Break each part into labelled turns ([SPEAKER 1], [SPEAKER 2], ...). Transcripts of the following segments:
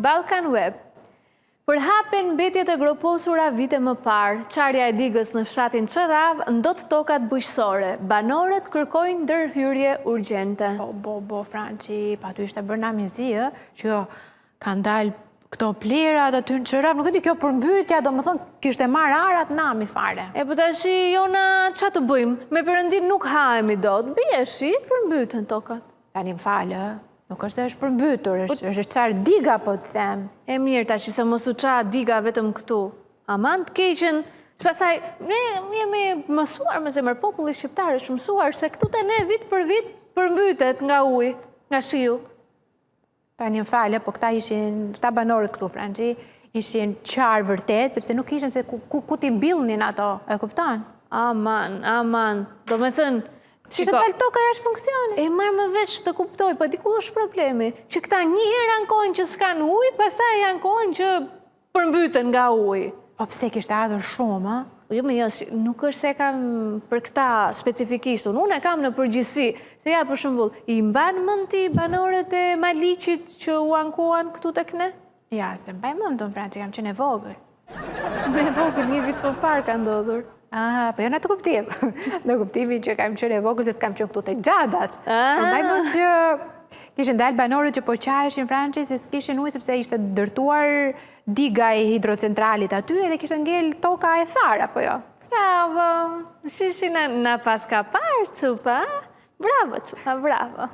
[SPEAKER 1] Balkan Web. Përhapen mbetjet e groposura vite më parë. Çarja e digës në fshatin Çërravë ndot tokat bujqësore. Banorët kërkojnë ndërhyrje urgjente.
[SPEAKER 2] Po, bo, bo, Franci, pa aty ishte bërë nami i zi, ë, që kanë dalë këto plehrat aty në Çërravë, nuk e di kjo përmbytja, domethënë, kishte marrë arat nami fare.
[SPEAKER 1] E po tashi, Jona, ça të bëjmë? Me Perëndinë nuk hahemi dot, bie shi, përmbyten tokat.
[SPEAKER 2] Tani më fal, ë, nuk është se është përmbytur, është është çarë diga po të them.
[SPEAKER 1] E mirë, tashi se mos u ça diga vetëm këtu. Aman të keqen, se pastaj ne jemi mësuar me zemër populli shqiptar është mësuar se këtu te ne vit për vit përmbytet nga uji, nga shiu.
[SPEAKER 2] Tani më fal, po këta ishin, këta banorët këtu, Franci, ishin qarë vërtet, sepse nuk kishin se ku, ku, ku t'i mbillnin ato, e kupton?
[SPEAKER 1] Aman, aman, domethënë,
[SPEAKER 2] Kishte dalë toka jashtë
[SPEAKER 1] funksionit. E marr më vesh të kuptoj, po di ku është problemi, që këta një herë ankohen që s'kanë ujë, pastaj ankohen që përmbyten nga uji.
[SPEAKER 2] Po pse kishte ardhur shumë,
[SPEAKER 1] ë? Po jo, jo, nuk është se e kam për këta specifikisht, unë unë e kam në përgjithësi. Se ja, për shembull, i mban mend ti banorët e Maliqit që u ankuan këtu tek ne?
[SPEAKER 2] Ja, s'e mbaj mend unë, Franci, kam qenë e
[SPEAKER 1] vogël. Shumë e vogël, një vit më parë ka ndodhur.
[SPEAKER 2] Ah, po jo në atë kuptim. Në kuptimin që kam qenë e vogël se s'kam qenë këtu tek Xhadat. Po mbaj mend që kishin dalë banorët që po qaheshin Franci se s'kishin ujë sepse ishte ndërtuar diga e hidrocentralit aty edhe kishte ngel toka e tharë apo jo.
[SPEAKER 1] Bravo. Shishi na, na paska parë çupa. Bravo çupa, bravo.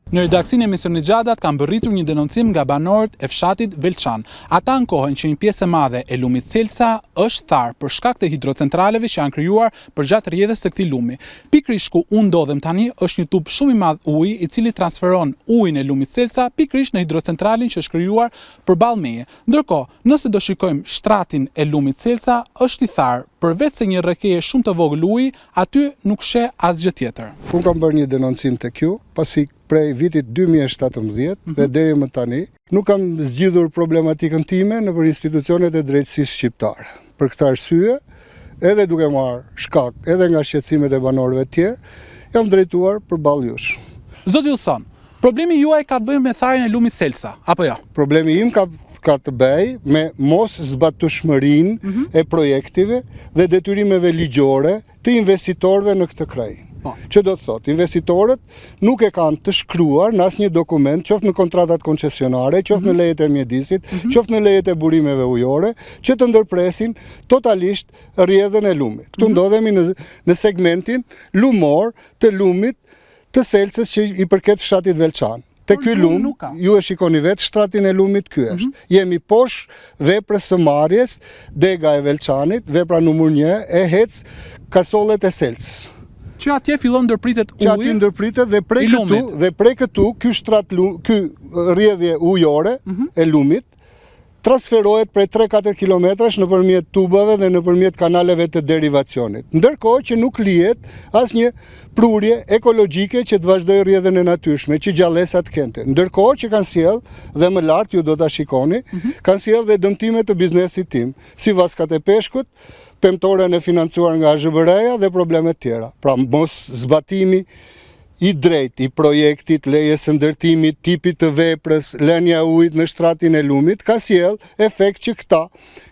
[SPEAKER 3] Në redaksinë e emisionit Xhadat ka mbërritur një denoncim nga banorët e fshatit Velçan. Ata ankohen që një pjesë e madhe e lumit Selca është tharë për shkak të hidrocentraleve që janë krijuar përgjatë rrjedhës së këtij lumi. Pikërisht ku unë ndodhem tani është një tub shumë i madh uji i cili transferon ujin e lumit Selca pikërisht në hidrocentralin që është krijuar përballë meje. Ndërkohë, nëse do shikojmë shtratin e lumit Selca është i tharë, përveçse një rrëkeje shumë të vogël uji, Aty nuk sheh asgjë
[SPEAKER 4] tjetër. Unë kam bërë një denoncim tek ju, pasi prej vitit 2017 dhe deri më tani, nuk kam zgjidhur problematikën time nëpër institucionet e drejtësisë shqiptare. Për këtë arsye, edhe duke marrë shkak edhe nga shqetësimet e banorëve të tjerë, jam drejtuar përballë
[SPEAKER 3] jush. Zoti Wilson, problemi juaj ka të bëjë me tharjen e lumit Selca, apo jo?
[SPEAKER 4] Problemi im ka ka të bëjë me mos zbatueshmërinë mm -hmm. e projekteve dhe detyrimeve ligjore të investitorëve në këtë krahinë. Po. Që do të thotë, investitorët nuk e kanë të shkruar në asnjë dokument, qoftë në kontratat koncesionare, qoftë mm -hmm. në mhm. lejet e mjedisit, mm -hmm. qoftë në lejet e burimeve ujore, që të ndërpresin totalisht rrjedhën e lumit. Këtu mm -hmm. ndodhemi në në segmentin lumor të lumit të Selcës që i përket fshatit Velçan. Te ky lum, ju e shikoni vetë shtratin e lumit ky është. Mhm. Jemi poshtë veprës së marrjes, dega e Velçanit, vepra numër 1 e HEC Kasollet e
[SPEAKER 3] Selcës. Që atje fillon ndërpritet uji.
[SPEAKER 4] Që aty ndërpritet dhe prej këtu dhe prej këtu ky shtrat ky rrjedhje ujore mhm. e lumit transferohet prej 3-4 kilometrash nëpërmjet tubave dhe nëpërmjet kanaleve të derivacionit. Ndërkohë që nuk lihet asnjë prurje ekologjike që të vazhdojë rrjedhën e natyrshme, që gjallesa të kente. Ndërkohë që kanë sjellë, dhe më lart ju do ta shikoni, mhm. kanë sjellë dhe dëmtime të biznesit tim, si vaskat e peshkut, pemtoren e financuar nga AZHBR-ja dhe probleme të tjera. Pra mos zbatimi i drejtë i projektit, lejes së ndërtimit, tipit të veprës, lënia e ujit në shtratin e lumit, ka sjellë efekt që këta,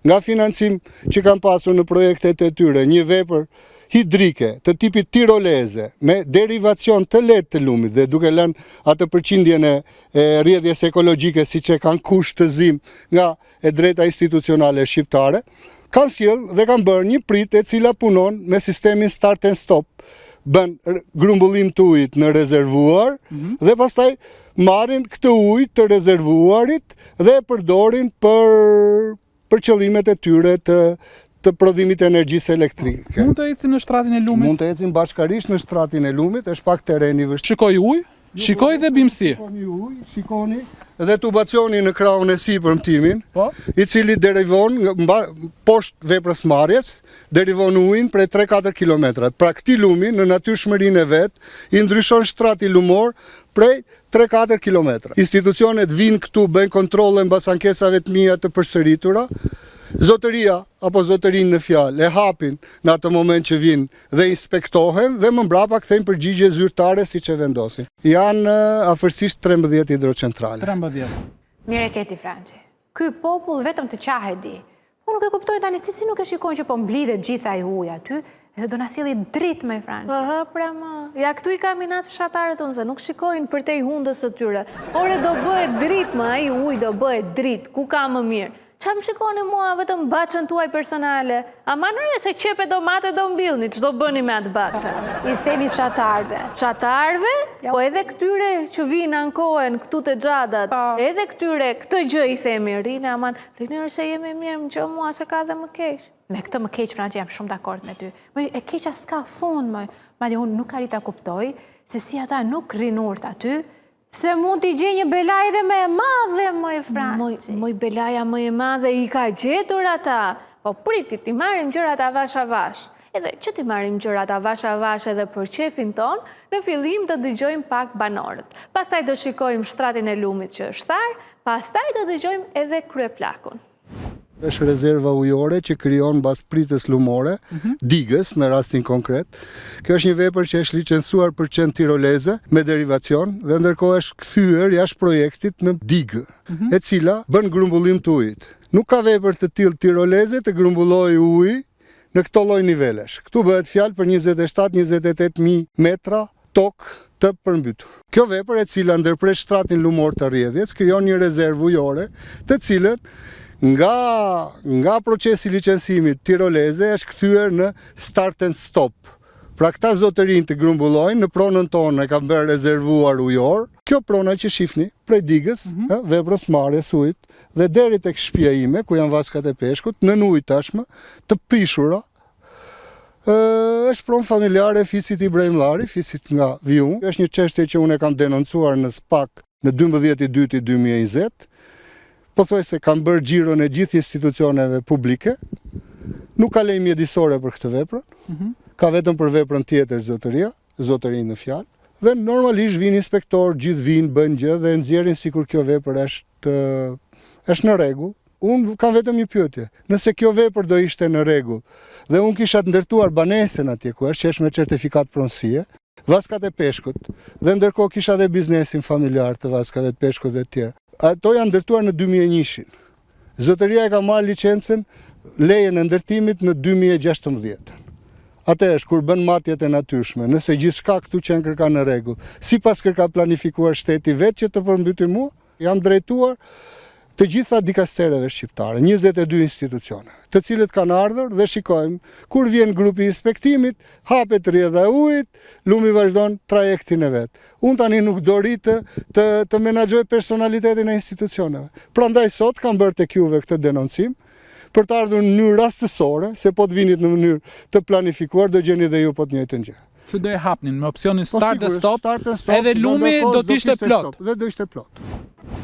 [SPEAKER 4] nga financim që kanë pasur në projektet e tyre, një vepër hidrike të tipit tiroleze, me derivacion të lehtë të lumit dhe duke lënë atë përqindjen e, e rrjedhjes ekologjike siç e kanë kushtëzim nga e drejta institucionale shqiptare, kanë sjellë dhe kanë bërë një pritë e cila punon me sistemin start and stop, bën grumbullim të ujit në rezervuar mm -hmm. dhe pastaj marrin këtë ujë të rezervuarit dhe e përdorin për për qëllimet e tyre të të prodhimit të energjisë
[SPEAKER 3] elektrike. Mund të ecim në shtratin e lumit?
[SPEAKER 4] Mund të ecim bashkarisht në shtratin e lumit, është pak terren i
[SPEAKER 3] vështirë. Shikoj ujë, Shikoj dhe
[SPEAKER 4] bimësi. Shikoni ujë, shikoni dhe tubacioni në krahun e sipërm timin, po? i cili derivon mba, poshtë veprës marrjes, derivon ujin prej 3-4 km. Pra këtij lumi në natyrshmërinë e vet, i ndryshon shtrati lumor prej 3-4 km. Institucionet vijnë këtu, bëjnë kontrolle mbas ankesave të mia të përsëritura, zotëria apo zotërinjtë në fjalë e hapin në atë moment që vijnë dhe inspektohen dhe më mbrapa kthejnë përgjigje zyrtare siç e vendosin. Janë afërsisht 13 hidrocentrale.
[SPEAKER 3] 13.
[SPEAKER 2] Mirë e ke ti Franci. Ky popull vetëm të qahet di. Po nuk e kuptoj tani si si nuk e shikojnë që po mblidhet gjithë ai ujë aty edhe do na sjelli dritë moj Franci.
[SPEAKER 1] Po hë pra më. Ja këtu i kam inat fshatarët unë se nuk shikojnë përtej hundës së tyre. Ore do bëhet dritë më ai ujë do bëhet dritë, ku ka më mirë. Ça më shikoni mua vetëm bahçen tuaj personale? Aman ore se qepë e domate do mbillni, ç'do bëni me atë bahçe?
[SPEAKER 2] I themi fshatarëve.
[SPEAKER 1] Fshatarëve, po edhe këtyre që vijnë ankohen këtu te Xhadat, po. edhe këtyre këtë gjë i themi, rrini aman, rrini ore se jemi mirë, më gjë mua se ka dhe më
[SPEAKER 2] keq. Me këtë më keq, Franci, jam shumë dakord me ty. Më e keqja s'ka fund, më. Madje unë nuk arrij ta kuptoj se si ata nuk rrinë urtë aty, Se mund t'i gjejë një bela edhe më e madhe, moj
[SPEAKER 1] Franci. Moj belaja më e madhe i ka gjetur ata. Po priti, t'i marrim gjërat avash avash. Edhe që t'i marrim gjërat avash avash edhe për qefin tonë, në fillim do dëgjojmë pak banorët. Pastaj do shikojmë shtratin e lumit që është tharë, pastaj do dëgjojmë edhe kryeplakun.
[SPEAKER 4] Është rezerva ujore që krijon mbas pritës lumore, mhm. digës në rastin konkret. Kjo është një vepër që është licencuar për qenë tiroleze me derivacion dhe ndërkohë është kthyer jashtë projektit në digë, mhm. e cila bën grumbullim të ujit. Nuk ka vepër të tillë tiroleze të grumbullojë ujë në këto lloj nivelesh. Këtu bëhet fjalë për 27-28 mijë metra tokë të përmbytur. Kjo vepër e cila ndërpret shtratin lumor të rrjedhjes, krijon një rezervë ujore, të cilën nga nga procesi i licencimit tiroleze është kthyer në start and stop. Pra këta zotërinj të grumbullojnë në pronën tonë e kanë bërë rezervuar ujor. Kjo prona që shifni prej digës, mm -hmm. veprës marrjes ujit dhe deri tek shtëpia ime ku janë vaskat e peshkut, nën ujë tashmë, të prishura, është pronë familjare e fisit Ibrahimllari, fisit nga vij unë. Është një çështje që unë e kam denoncuar në SPAK në 12 i 2 2020. Pothuajse kam bërë xhiron e gjithë institucioneve publike. Nuk ka leje mjedisore për këtë veprën. Mm -hmm. Ka vetëm për veprën tjetër zotëria, zotërinjtë në fjalë. Dhe normalisht vijnë inspektorë, gjithë vijnë, bëjnë gjë dhe nxjerrin sikur kjo vepër është është në rregull. Unë kam vetëm një pyetje. Nëse kjo vepër do ishte në rregull dhe unë kisha të ndërtuar banesën atje ku është, që është me certifikatë pronësie, vaskat e peshkut, dhe ndërkohë kisha dhe biznesin familjar të vaskave të peshkut dhe të tjera. Ato janë ndërtuar në 2001-shin. Zotëria e ka marrë licencën, lejen e ndërtimit në 2016. Atëherë është kur bën matjet e natyrshme, nëse gjithçka këtu qenkërka në rregull, si paskërka planifikuar shteti vetë që të përmbyti mua, Jam drejtuar të gjitha dikastereve shqiptare, 22 institucione, të cilët kanë ardhur dhe shikojmë, kur vjen grupi i inspektimit, hapet rrjedha e ujit, lumi vazhdon trajektin e vet. Unë tani nuk do rri të, të, të menaxhoj personalitetin e institucioneve. Prandaj sot kam bërë tek juve këtë denoncim, për të ardhur në mënyrë rastësore, se po të vinit në mënyrë të planifikuar, do gjeni dhe ju po të njëjtën gjë.
[SPEAKER 3] Që do e hapnin me opsionin po, start dhe stop, start and stop, edhe lumi do të ishte plot.
[SPEAKER 4] Dhe do ishte plot.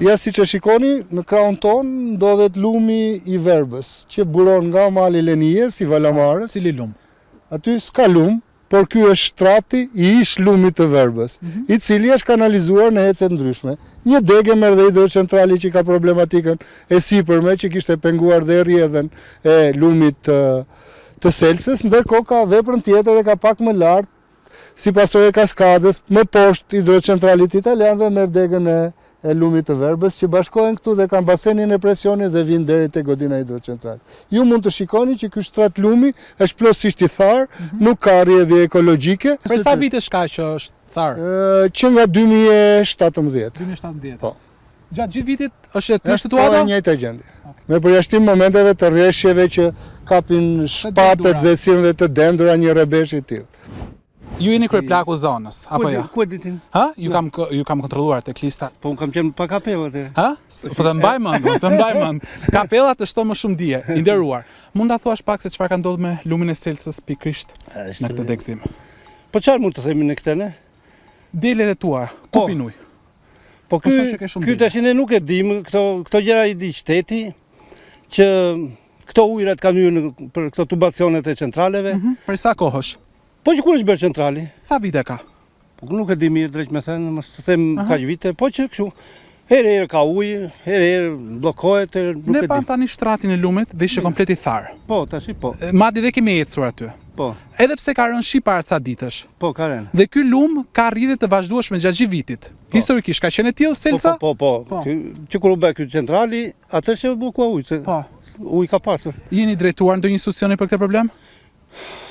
[SPEAKER 4] Ja siç e shikoni, në krahun tonë ndodhet lumi i Verbës, që buron nga mali i Lenijes, i Valamarës.
[SPEAKER 3] Cili lum?
[SPEAKER 4] Aty s'ka lum, por ky është shtrati i ish lumit të Verbës, mm -hmm. i cili është kanalizuar në HEC-e të ndryshme. Një degë merr dhe hidrocentrali që ka problematikën e sipërme që kishte penguar dhe rrjedhën e lumit të të Selcës, ndërkohë ka veprën tjetër e ka pak më lart, si pasojë e kaskadës, më poshtë hidrocentralit italianëve merr degën e e lumit të Verbës që bashkohen këtu dhe kanë basenin e presionit dhe vijnë deri te godina e hidrocentralit. Ju mund të shikoni që ky shtrat lumi është plotësisht i tharë, mm -hmm. nuk ka rrjedhje ekologjike.
[SPEAKER 3] Për sa vitesh ka që është tharë?
[SPEAKER 4] Që nga 2017.
[SPEAKER 3] 2017. Po. Gjatë gjithë vitit është e tillë situata?
[SPEAKER 4] Është po e njëjta gjendje. Me përjashtim momenteve të reshjeve që kapin shpatet dhe sjellin dhe të dendura një rrebesh i
[SPEAKER 3] tillë. Ju jeni kryeplaku i zonës, apo jo?
[SPEAKER 5] Ku e di ti?
[SPEAKER 3] Ha? Ju kam ju kam kontrolluar tek lista.
[SPEAKER 5] Po unë kam qenë pa kapellë
[SPEAKER 3] atë. Ha? Po të mbaj mend, të mbaj mend. Kapella të shton më shumë dije, i nderuar. Mund ta thuash pak se çfarë ka ndodhur me lumin e Selcës pikërisht në këtë degëzim?
[SPEAKER 5] Po çfarë mund të themi në këtë ne?
[SPEAKER 3] Delet e tua, ku po. pinë ujë?
[SPEAKER 5] Po ky ky tash ne nuk e dim, këto këto gjëra i di shteti që këto ujërat kanë hyrë në për këto tubacionet e centraleve. Mm
[SPEAKER 3] -hmm. Për sa kohësh?
[SPEAKER 5] Po që kur është bërë centrali?
[SPEAKER 3] Sa vite ka?
[SPEAKER 5] Po nuk e di mirë drejt me thënë, mos të them kaq vite, po që kështu. Herë herë ka ujë, herë herë bllokohet, herë nuk
[SPEAKER 3] Ne
[SPEAKER 5] e di.
[SPEAKER 3] pamë tani shtratin e lumit dhe ishte komplet i tharë.
[SPEAKER 5] Po, tashi po.
[SPEAKER 3] Madje dhe kemi ecur aty.
[SPEAKER 5] Po.
[SPEAKER 3] Edhe pse ka rënë shi para ca ditësh.
[SPEAKER 5] Po, ka rënë.
[SPEAKER 3] Dhe ky lum ka rrjedhje të vazhdueshme gjatë gjithë vitit.
[SPEAKER 5] Po.
[SPEAKER 3] Historikisht ka qenë e tillë Selca?
[SPEAKER 5] Po, po, po. po. Që kur u bë ky centrali, atë që u bllokua ujë, se
[SPEAKER 3] po.
[SPEAKER 5] ujë ka pasur.
[SPEAKER 3] Jeni drejtuar ndonjë institucioni për këtë problem?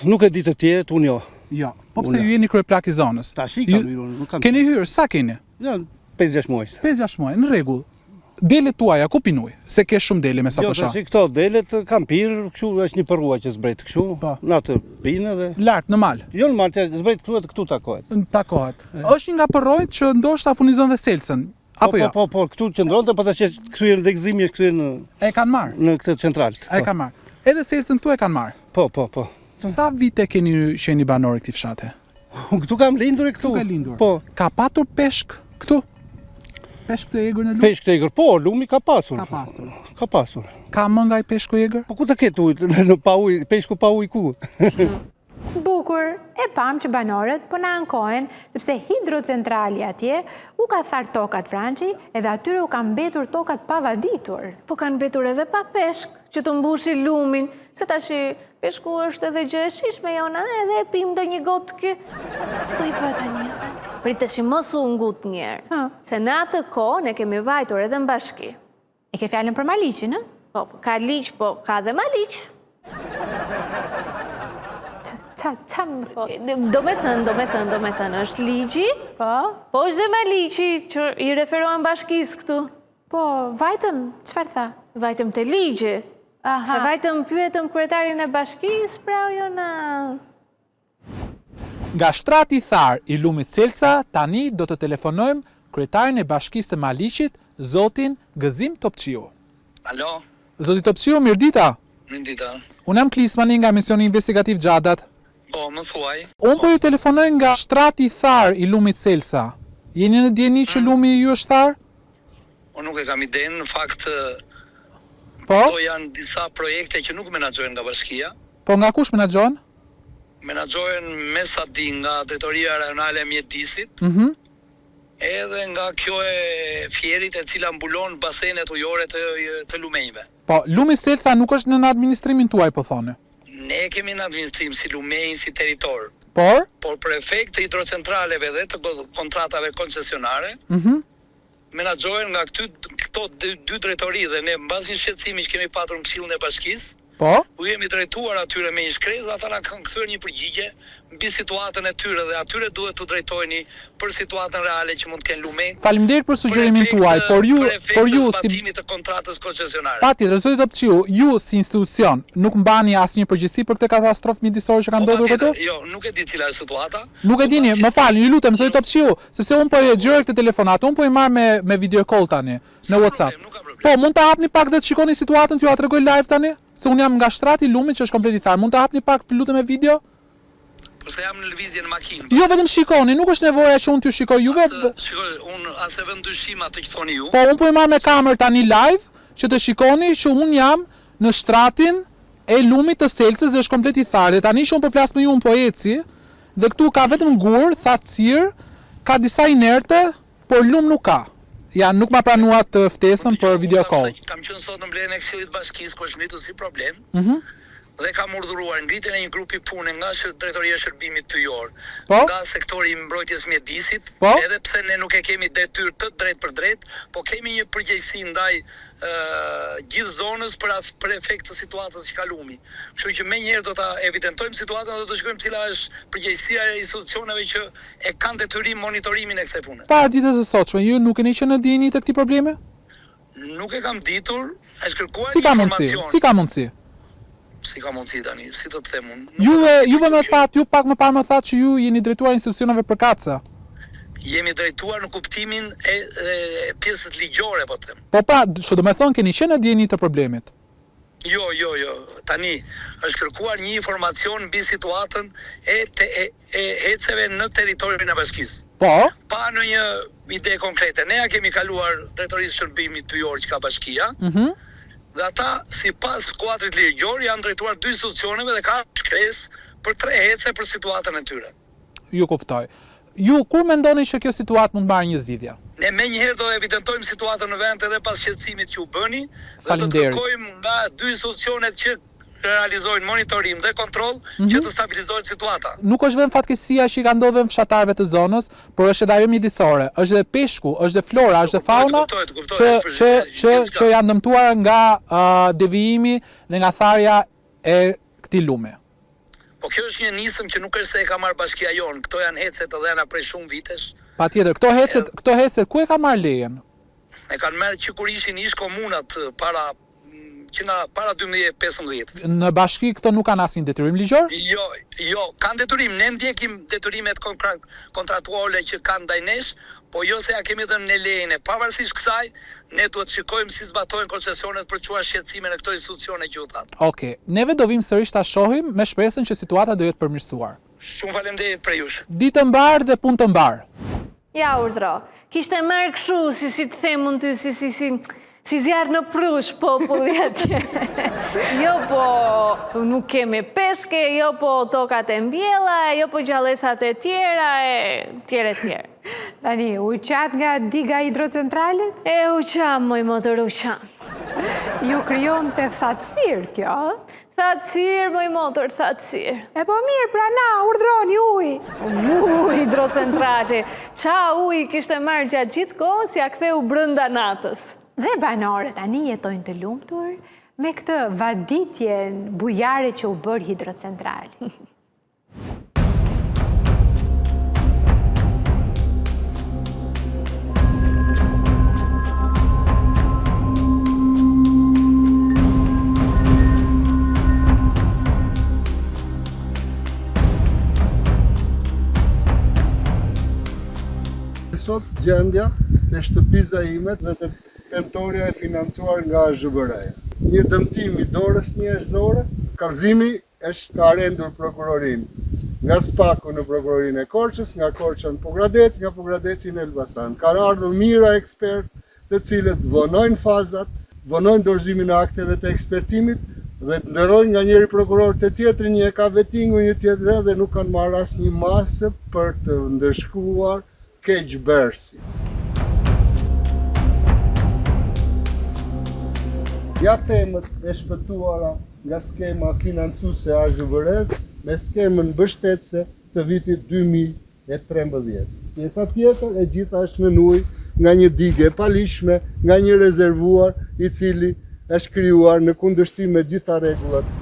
[SPEAKER 5] Nuk e di të tjerët, unë jo.
[SPEAKER 3] Jo. Po pse ju jeni kryeplak i zonës?
[SPEAKER 5] Tashi kam hyrë, nuk kam.
[SPEAKER 3] Keni hyrë, sa keni?
[SPEAKER 5] Ja, 5-6 muaj.
[SPEAKER 3] 5-6 muaj, në rregull. Delet tuaja ku pinë ujë? Se ke shumë dele me sa
[SPEAKER 5] jo,
[SPEAKER 3] po shoh.
[SPEAKER 5] Jo, tash këto delet kanë pirë, kështu është një përrua që zbret kështu,
[SPEAKER 3] po.
[SPEAKER 5] në atë pinë edhe.
[SPEAKER 3] Lart në mal.
[SPEAKER 5] Jo në mal, zbret këtu edhe këtu takohet.
[SPEAKER 3] Takohet. Është një nga përrojt që ndoshta furnizon dhe Selcën.
[SPEAKER 5] Po,
[SPEAKER 3] Apo
[SPEAKER 5] po,
[SPEAKER 3] jo?
[SPEAKER 5] Po, po, këtu qëndronte, po tash është kthyer në degëzimi, është kthyer në
[SPEAKER 3] E kanë marrë.
[SPEAKER 5] Në këtë central.
[SPEAKER 3] E kanë marrë. Edhe Selcën këtu e kanë marrë.
[SPEAKER 5] Po, po, po.
[SPEAKER 3] Sa vite keni që jeni banor i këtij fshati?
[SPEAKER 5] Unë këtu kam lindur e këtu.
[SPEAKER 3] Këtu ke lindur.
[SPEAKER 5] Po.
[SPEAKER 3] Ka patur peshk këtu? Peshk të egër në lumë?
[SPEAKER 5] Peshk të egër, po, lumi ka pasur.
[SPEAKER 3] Ka pasur.
[SPEAKER 5] Ka pasur.
[SPEAKER 3] Ka më nga ai peshku i egër?
[SPEAKER 5] Po ku të ketë ujë, në pa ujë, peshku pa ujë ku?
[SPEAKER 2] Bukur, e pamë që banorët po na ankohen, sepse hidrocentrali atje u ka tharë tokat Franci, edhe atyre u kanë mbetur tokat pa vaditur.
[SPEAKER 1] Po kanë mbetur edhe pa peshk, që të mbushi lumin, se tashi Peshku është edhe gjë e shijshme jona, edhe e pimë ndonjë gotë kë. Po si do i bëhet tani, Franci? Prit tashi mos u ngut njëherë. Se në atë kohë ne kemi vajtur edhe në bashki.
[SPEAKER 2] E ke fjalën për Maliqin, ë?
[SPEAKER 1] Po, po, ka ligj, po ka dhe Maliq.
[SPEAKER 2] Ça, ça më thotë?
[SPEAKER 1] Do me thënë, do me thënë, do me thënë, është ligji,
[SPEAKER 2] po,
[SPEAKER 1] po është dhe Maliqi që i referohen bashkisë këtu.
[SPEAKER 2] Po, vajtëm, çfarë tha?
[SPEAKER 1] Vajtëm te ligji.
[SPEAKER 2] Aha.
[SPEAKER 1] Se vajtëm pyetëm kryetarin e bashkisë, pra jo na...
[SPEAKER 3] Nga shtrati i tharë i lumit Selca, tani do të telefonojmë kryetarin e bashkisë së Maliqit, zotin Gëzim Topçiu.
[SPEAKER 6] Alo.
[SPEAKER 3] Zoti Topçiu, mirëdita!
[SPEAKER 6] Mirëdita.
[SPEAKER 3] Unë jam Klismani nga emisioni investigativ Xhadat.
[SPEAKER 6] Po, më thuaj.
[SPEAKER 3] Unë po ju telefonoj nga shtrati i tharë i lumit Selca. Jeni në dijeni që lumi ju është tharë?
[SPEAKER 6] Unë nuk e kam idenë, në fakt
[SPEAKER 3] Po?
[SPEAKER 6] këto janë disa projekte që nuk menaxhohen nga bashkia.
[SPEAKER 3] Po nga kush menaxhohen?
[SPEAKER 6] Menaxhohen me sa di nga Drejtoria Rajonale e Mjedisit,
[SPEAKER 3] Mhm.
[SPEAKER 6] edhe nga kjo e Fierit e cila mbulon basenet ujore të të lumenjve.
[SPEAKER 3] Po, lumi Selca nuk është nën administrimin tuaj po thoni.
[SPEAKER 6] Ne e kemi në administrim si lumenj, si territor.
[SPEAKER 3] Por?
[SPEAKER 6] Por për efekt të hidrocentraleve dhe të kontratave koncesionare,
[SPEAKER 3] Mhm.
[SPEAKER 6] menaxhohen nga këty këto dy, dy drejtori dhe ne mbas një shqetësimi që kemi patur në Këshillin e Bashkisë,
[SPEAKER 3] Po?
[SPEAKER 6] u jemi drejtuar atyre me një shkresë dhe ata na kanë kthyer një përgjigje mbi situatën e tyre dhe atyre duhet t'u drejtoheni për situatën reale që mund të kenë lumenjtë.
[SPEAKER 3] Faleminderit për sugjerimin tuaj, por ju
[SPEAKER 6] për
[SPEAKER 3] por ju
[SPEAKER 6] si
[SPEAKER 3] si
[SPEAKER 6] të kontratës koncesionare.
[SPEAKER 3] Patjetër, zoti Topçiu, ju si institucion nuk mbani asnjë përgjegjësi për këtë katastrofë mjedisore që ka
[SPEAKER 6] Po,
[SPEAKER 3] ndodhur këtu?
[SPEAKER 6] patjetër, Jo, nuk e di cila është situata.
[SPEAKER 3] Nuk e dini, më falni, ju lutem zoti Topçiu, sepse unë po e xhiroj këtë telefonatë, unë po i marr me me video call tani në WhatsApp. Po, mund ta hapni pak dhe të shikoni situatën, t'jua tregoj live tani? Se unë jam nga shtrati i lumit që është komplet i tharë. Mund ta hapni pak, të lutem me video?
[SPEAKER 6] Po se jam në lëvizje në makinë.
[SPEAKER 3] Jo, vetëm shikoni, nuk është nevoja që unë t'ju shikoj juve.
[SPEAKER 6] Shikoj, unë as e vë në dyshim atë që thoni ju.
[SPEAKER 3] Po, unë po i marr me kamerë tani live, që të shikoni që unë jam në shtratin e lumit të Selcës dhe është komplet i tharë. Dhe tani që unë po flas me ju, unë po eci dhe këtu ka vetëm gur, thatësirë, ka disa inerte, por lum nuk ka. Ja, nuk ma pranuat ftesën për video call.
[SPEAKER 6] Kam qenë sot në mbledhjen e Këshillit të Bashkisë ku është ngritur si problem
[SPEAKER 3] Mhm.
[SPEAKER 6] dhe kam urdhëruar ngritjen e një grupi pune nga Drejtoria e Shërbimit Pyjor,
[SPEAKER 3] Po?
[SPEAKER 6] nga sektori i mbrojtjes mjedisit,
[SPEAKER 3] Po?
[SPEAKER 6] edhe pse ne nuk e kemi detyrë të drejtpërdrejtë, po kemi një përgjegjësi ndaj gjithë zonës për për efekt të situatës që ka lumi. Kështu që menjëherë do ta evidentojmë situatën dhe do të shikojmë cila është përgjegjësia e institucioneve që e kanë detyrim monitorimin e kësaj pune.
[SPEAKER 3] Para ditës së sotshme, ju nuk keni qenë në dijeni të këtij problemi?
[SPEAKER 6] Nuk e kam ditur, është kërkuar
[SPEAKER 3] Si ka mundësi?
[SPEAKER 6] informacion.
[SPEAKER 3] Si ka mundësi?
[SPEAKER 6] Si ka mundësi tani, si të të them unë?
[SPEAKER 3] Juve, juve më thatë, ju pak më parë më thatë që ju jeni drejtuar institucioneve përkatëse.
[SPEAKER 6] Jemi drejtuar në kuptimin e, e, e pjesës ligjore, po të them.
[SPEAKER 3] Po pra, që do me thënë keni qenë në dijeni të problemit.
[SPEAKER 6] Jo, jo, jo. Tani është kërkuar një informacion mbi situatën e te, e, e heceve në territorin e bashkisë.
[SPEAKER 3] Po?
[SPEAKER 6] Pa ndonjë ide konkrete. Ne ja kemi kaluar drejtorisë së shërbimit pyjor që ka bashkia.
[SPEAKER 3] Mhm.
[SPEAKER 6] Dhe ata, sipas kuadrit ligjor, janë drejtuar dy institucioneve dhe ka shkresë për tre hece për situatën e tyre.
[SPEAKER 3] Ju kuptoj. Ju kur mendoni që kjo situatë mund të marrë një zgjidhje?
[SPEAKER 6] Ne menjëherë do evidentojmë situatën në vend edhe pas shqetësimit që u bëni dhe do të kërkojmë nga dy institucionet që realizojnë monitorim dhe kontroll që të stabilizohet situata.
[SPEAKER 3] Nuk është vetëm fatkeqësia që i ka ndodhur vetëm fshatarëve të zonës, por është edhe ajo mjedisore, është edhe peshku, është dhe flora, është dhe fauna që që që që janë dëmtuar nga devijimi dhe nga tharja e këtij lumi.
[SPEAKER 6] Po kjo është një nisëm që nuk është se e ka marrë bashkia jonë, këto janë hece të dhëna prej shumë vitesh.
[SPEAKER 3] Patjetër, këto hecet, këto hecet ku e kanë marrë lejen?
[SPEAKER 6] E kanë marrë që kur ishin ish komunat para që nga para 2015.
[SPEAKER 3] Në bashki këto nuk kanë asnjë detyrim ligjor?
[SPEAKER 6] Jo, jo, kanë detyrim, ne ndjekim detyrimet kontratuale që kanë ndaj nesh, po jo se ia kemi dhënë ne lejen e pavarësisht kësaj, ne duhet të shikojmë si zbatohen koncesionet për të çuar shqetësime në këto institucione që ju
[SPEAKER 3] thatë. Ok, neve do vijmë sërish ta shohim me shpresën që situata do jetë përmirësuar.
[SPEAKER 6] Shumë faleminderit prej
[SPEAKER 3] jush. Ditë të mbarë dhe punë të mbarë.
[SPEAKER 1] Ja urdhro. Kishte marrë kështu, si si të them unë ty, si si si si zjarr në prush populli atje. Jo po nuk kemi peshke, jo po tokat e mbjella, jo po gjallesat e tjera e tjera e tjera.
[SPEAKER 2] Tani, u qatë nga diga e hidrocentralit?
[SPEAKER 1] E u qamë, moj motër, u qamë.
[SPEAKER 2] Ju krijonte thatësirë kjo, ë?
[SPEAKER 1] Thatësirë, moj motër, thatësirë.
[SPEAKER 2] E po mirë, pra na, urdhroni
[SPEAKER 1] ujë. Vu, hidrocentrali. Ça uji kishte marrë gjatë gjithë kohës, ia ktheu brenda natës.
[SPEAKER 2] Dhe banorët tani jetojnë të lumtur me këtë vaditjen bujare që u bëri hidrocentrali.
[SPEAKER 4] Sot gjendja te shtëpiza ime dhe te pemtorja e financuar nga AZHBR-ja. Një dëmtim i dorës njerëzore, kallëzimi Është ka rendur prokurorinë nga SPAK-u në prokurorinë e Korçës, nga Korça në Pogradec, nga Pogradeci në Elbasan. Kanë ardhur mijëra ekspertë të cilët vonojnë fazat, vonojnë dorëzimin e akteve të ekspertimit dhe ndërrojnë nga njëri prokuror te tjetri, një e ka vetingu, një tjetër dhe nuk kanë marrë asnjë masë për të ndëshkuar keqbërësit. Ja pemët e shpëtuara nga skema financuese e AZHBR-së me skemën mbështetëse të vitit 2013. Pjesa tjetër e gjitha është nën ujë nga një digë e paligjshme, nga një rezervuar i cili është krijuar në kundërshtim me gjitha rregullat.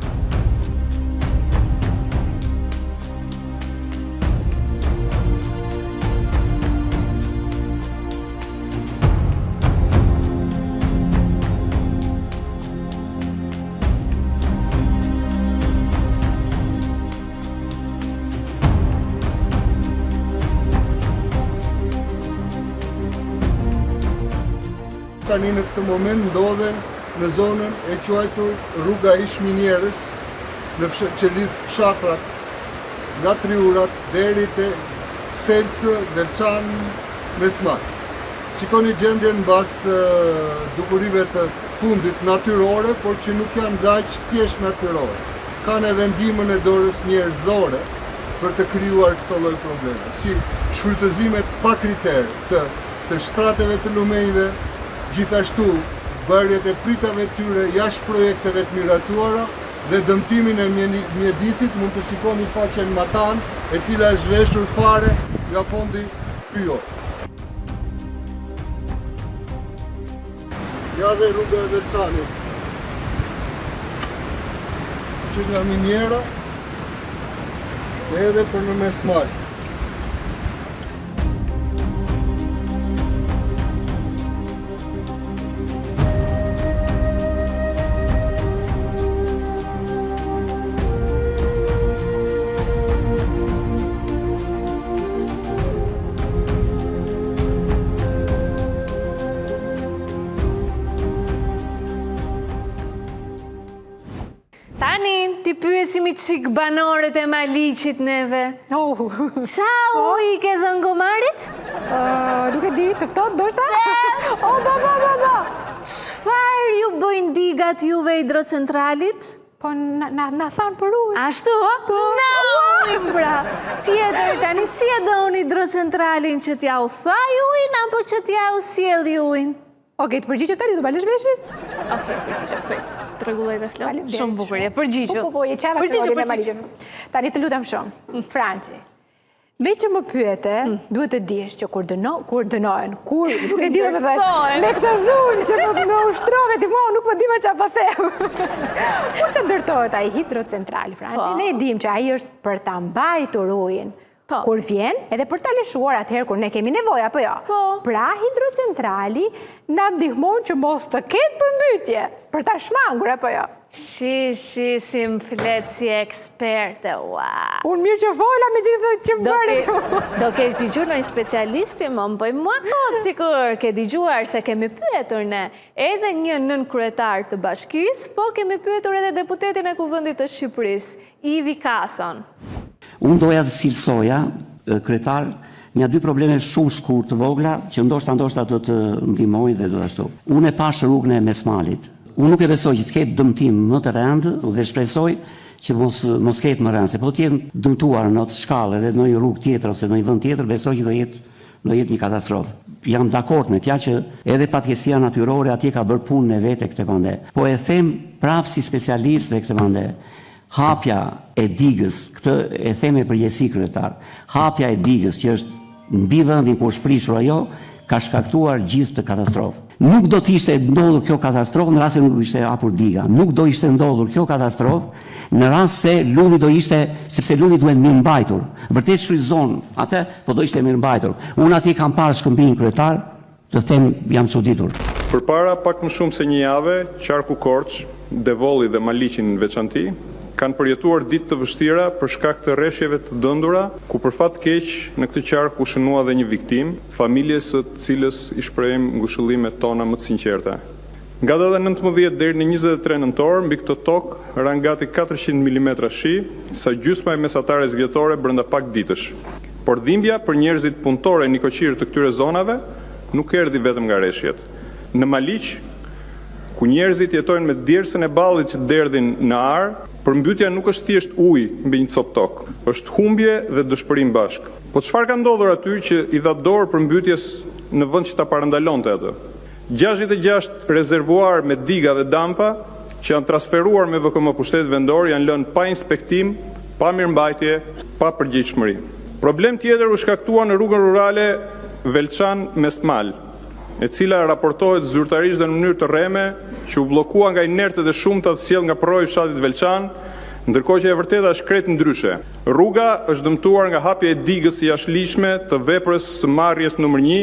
[SPEAKER 4] Tani në këtë moment ndodhem në zonën e quajtur rruga ish minierës në fsh që lidh fshatrat nga Tri Urat deri te Selcë, Velçan, Mesmal. Shikoni gjendjen mbas dukurive të fundit natyrore, por që nuk janë dhe aq thjesht natyrore. Kanë edhe ndihmën e dorës njerëzore për të krijuar këto lloj probleme, si shfrytëzimet pa kriter të të shtrateve të lumenjve, gjithashtu bërjet e pritave të tyre jashtë projekteve të miratuara dhe dëmtimin e mjedisit, mund të shikoni faqen matanë, e cila është zhveshur fare nga fondi pyjor. Ja dhe rruga e Velçanit, që nga miniera edhe për në Mesmal.
[SPEAKER 1] Tani, t'i pyesim i çik banorët e Maliqit neve.
[SPEAKER 2] Oh.
[SPEAKER 1] Ça po? ujë i ke dhënë gomarit?
[SPEAKER 2] nuk e di, të ftohtë, ndoshta? O, bo, bo, bo, bo!
[SPEAKER 1] Çfarë ju bëjnë digat juve hidrocentralit?
[SPEAKER 2] Po na na thanë për ujë.
[SPEAKER 1] Ashtu, po? Na ujin pra. Tjetër, tani si e doni hidrocentralin që t'jua thajë ujin, apo që t'jua sjellë ujin?
[SPEAKER 2] Okej, të përgjigjem tani, do ma lësh veshin?
[SPEAKER 1] Okej, përgjigjem, prit. Të rregulloj dhe flokët. Shumë bukur, je përgjigju.
[SPEAKER 2] Po, po, po, je qava të rolin e Maliqën. Tani të lutem shumë, Franci. Meqë më pyete, mm. duhet të dish që kur dëno, kur dënohen, kur, nuk e di me thënë, me këtë dhunë që më, më ushtrove ti mua, nuk po di më ça po them. Kur të ndërtohet ai hidrocentrali, Franci, po. ne e dimë që ai është për ta mbajtur ujin. Po. Kur vjen, edhe për ta lëshuar atëherë kur ne kemi nevojë, apo jo? Po. Pra hidrocentrali na ndihmon që mos të ketë përmbytje, për ta shmangur, apo jo?
[SPEAKER 1] Shi, shi, si më flet si eksperte, ua.
[SPEAKER 2] Unë mirë që fola me gjithë që më bëre
[SPEAKER 1] të. Do kesh dëgjuar ndonjë specialist, më më bëj mua kot, sikur ke dëgjuar se kemi pyetur ne edhe një nënkryetar të bashkisë, po kemi pyetur edhe deputetin e Kuvendit të Shqipërisë, Ivi Kason.
[SPEAKER 7] Unë doja të cilësoja, kryetar, nja dy probleme shumë shkurt të vogla, që ndoshta ndoshta do të ndihmojnë dhe do ashtu. Unë e pashë rrugën e Mesmalit. Unë nuk e besoj që të ketë dëmtim më të rëndë dhe shpresoj që mos mos ketë më rëndë, se po të jetë dëmtuar në atë shkallë edhe ndonjë rrugë tjetër ose ndonjë vend tjetër, besoj që do jetë do jetë një katastrofë. Jam dakord me t'ja që edhe fatkeqësia natyrore atje ka bërë punën e vet e këtë mande. Po e them prapë si specialist dhe këtë mande. Hapja e digës, këtë e them me përgjegjësi kryetar, hapja e digës që është mbi vendin ku është prishur ajo, ka shkaktuar gjithë këtë katastrofë. Nuk do të ishte ndodhur kjo katastrofë në rast se nuk ishte hapur diga. Nuk do ishte ndodhur kjo katastrofë në rast se lumi do ishte, sepse lumi duhet mirëmbajtur. Vërtet shfrytëzon atë, po do ishte mirëmbajtur. Unë atje kam parë shkëmbin kryetar, Të them, jam çuditur.
[SPEAKER 8] Përpara pak më shumë se një jave, qarku Korçë, Devolli dhe Maliqi në veçanti, kanë përjetuar ditë të vështira për shkak të reshjeve të dendura, ku për fat të keq në këtë qark u shënua dhe një viktimë, familjes së të cilës i shprehim ngushëllimet tona më të sinqerta. Nga data 19 deri në 23 nëntor, mbi këtë tokë ranë gati 400 milimetra shi, sa gjysma e mesatares vjetore brenda pak ditësh. Por dhimbja për njerëzit punëtorë e nikoqirë të këtyre zonave nuk erdhi vetëm nga reshjet. Në Maliq, ku njerëzit jetojnë me djersën e ballit që derdhin në arë, përmbytja nuk është thjesht ujë mbi një copë tokë, është humbje dhe dëshpërim bashkë. Po çfarë ka ndodhur aty që i dha dorë përmbytjes në vend që ta parandalonte atë? 66 rezervuarë me diga dhe dampa që janë transferuar me VKM pushtetit vendor janë lënë pa inspektim, pa mirëmbajtje, pa përgjegjshmëri. Problem tjetër u shkaktua në rrugën rurale Velçan-Mesmal, e cila raportohet zyrtarisht dhe në mënyrë të rreme që u bllokua nga inertet e shumta të sjellë nga përroi i fshatit Velçan, ndërkohë që e vërteta është krejt ndryshe. Rruga është dëmtuar nga hapja e digës së jashtëligjshme të veprës së marrjes numër një,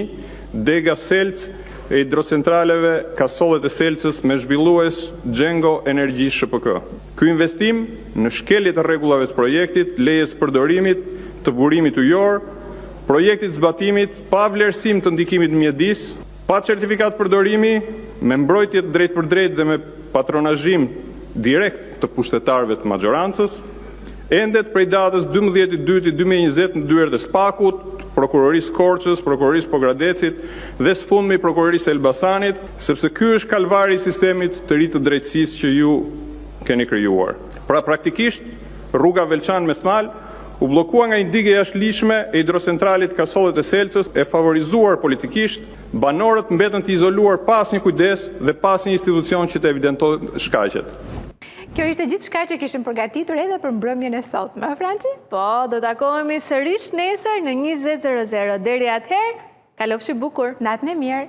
[SPEAKER 8] Dega Selcë e hidrocentraleve Kasollet e Selcës me zhvillues Xhengo Energji SHPK. Ky investim, në shkelje të rregullave të projektit, lejes së përdorimit të burimit ujor, projektit të zbatimit, pa vlerësim të ndikimit në mjedis, pa certifikatë përdorimi, me mbrojtje të drejtpërdrejtë dhe me patronazhim direkt të pushtetarëve të maxhorancës, Endet prej datës 12 i dyti 2020 në dyert e SPAK-ut, Prokurorisë Korçës, Prokurorisë Pogradecit dhe së fundmi Prokurorisë Elbasanit, sepse ky është kalvari i sistemit të ri të drejtësisë që ju keni krijuar. Pra praktikisht, rruga Velçan-Mesmal u bllokua nga një digë e jashtëligjshme e hidrocentralit Kasollet e Selcës e favorizuar politikisht, banorët mbetën të izoluar pa asnjë kujdes dhe pa asnjë institucion që të evidentojë shkaqet.
[SPEAKER 2] Kjo ishte gjithçka që kishim përgatitur edhe për mbrëmjen e sotme, ë Franci?
[SPEAKER 1] Po, do takohemi sërish nesër në 20.00. Deri atëherë, kalofshi bukur.
[SPEAKER 2] Natën e mirë.